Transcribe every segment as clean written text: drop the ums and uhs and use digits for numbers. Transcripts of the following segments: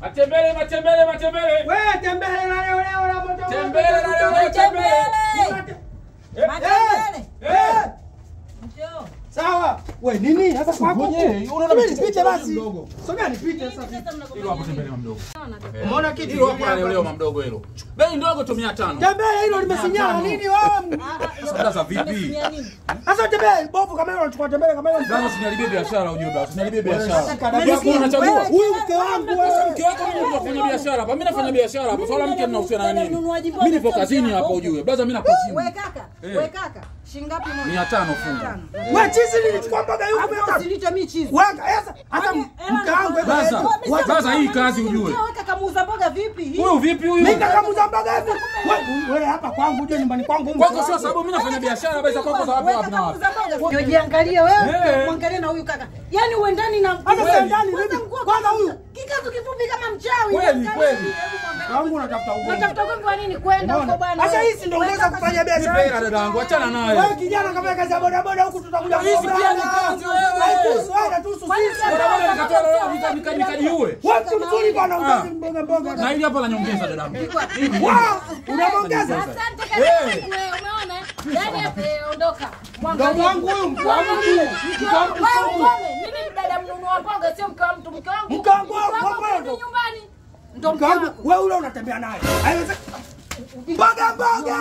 Matembele, matembele, matembele. Wewe tembele na leo leo na moto. Tembele na leo leo tembele. Matembele. Njoo. Sawa. Wewe nini? Sasa kwako. Unaona nipite basi. Sogea nipite sasa. Hilo hapo tembele mdogo. Umeona kitu hilo hapo leo leo mdogo hilo. Bei ndogo tu 500. Tembele hilo limesinyaa nini wewe? Sasa vipi? Sasa tembele bovu kama hilo unachukua tembele kama hilo. Sasa usiniharibie biashara ujue basi. Usiniharibie biashara. Unachagua huyu mke wangu wewe. Mke wako mimi nafanya biashara hapa. Mimi nafanya biashara hapa. Swala mke mnahusiana na nini? Mimi nipo kazini hapo ujue. Blaza mimi nakuheshimu. Wewe kaka. Wewe kaka. Shilingi ngapi moja? 500 fungu. Wewe chizi nilichukua mboga yuko 500. Usiniite mimi chizi. Wewe sasa hata mke wangu wewe. Sasa hii kazi ujue. Wewe kaka muuza mboga vipi? Huyu vipi huyu? Mimi kaka muuza mboga hivi. Wewe hapa kwangu uje nyumbani kwangu. Kwako sio sababu mimi nafanya biashara basi kwako sababu wapi na wapi. Ndio jiangalie wewe, muangalie na huyu kaka. Yaani uendani na hata ndani vipi? Kwanza huyu kikazu kifupi kama mchawi. Kweli kweli. Wangu unatafuta ugomvi. Unatafuta ugomvi wa nini kwenda huko bwana? Sasa hii si ndio unaweza kufanya biashara. Nipe dada yangu, achana naye. Wewe kijana kama kazi ya boda boda huku tutakuja kuona. Hizi pia ni kazi wewe. Wewe unatuhusu sisi. Boda boda nikatoa leo nikajiue. Wewe mtu mzuri bwana ungazi mboga mboga. Na hili hapa la nyongeza dada yangu. Unaongeza. Asante kaka. Wewe umeona? Yaani ondoka. Mdogo wangu huyu mke wangu. Mke wangu. Mimi dada mnunua mboga sio mke wa mtu, mke wangu. Mke wangu nyumbani. Ndio mke wangu. Wewe ule unatembea naye. Haiwezekani. Mboga mboga.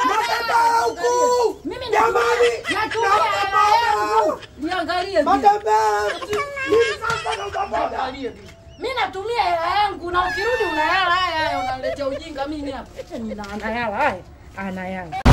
Matembele huku. Mimi jamani natumia yangu. Niangalie. Matembele. Mimi sasa nauza mboga. Mimi natumia hela yangu na ukirudi una hela haya haya unaniletea ujinga mimi hapa. Nina ana hela haya. Ana hela.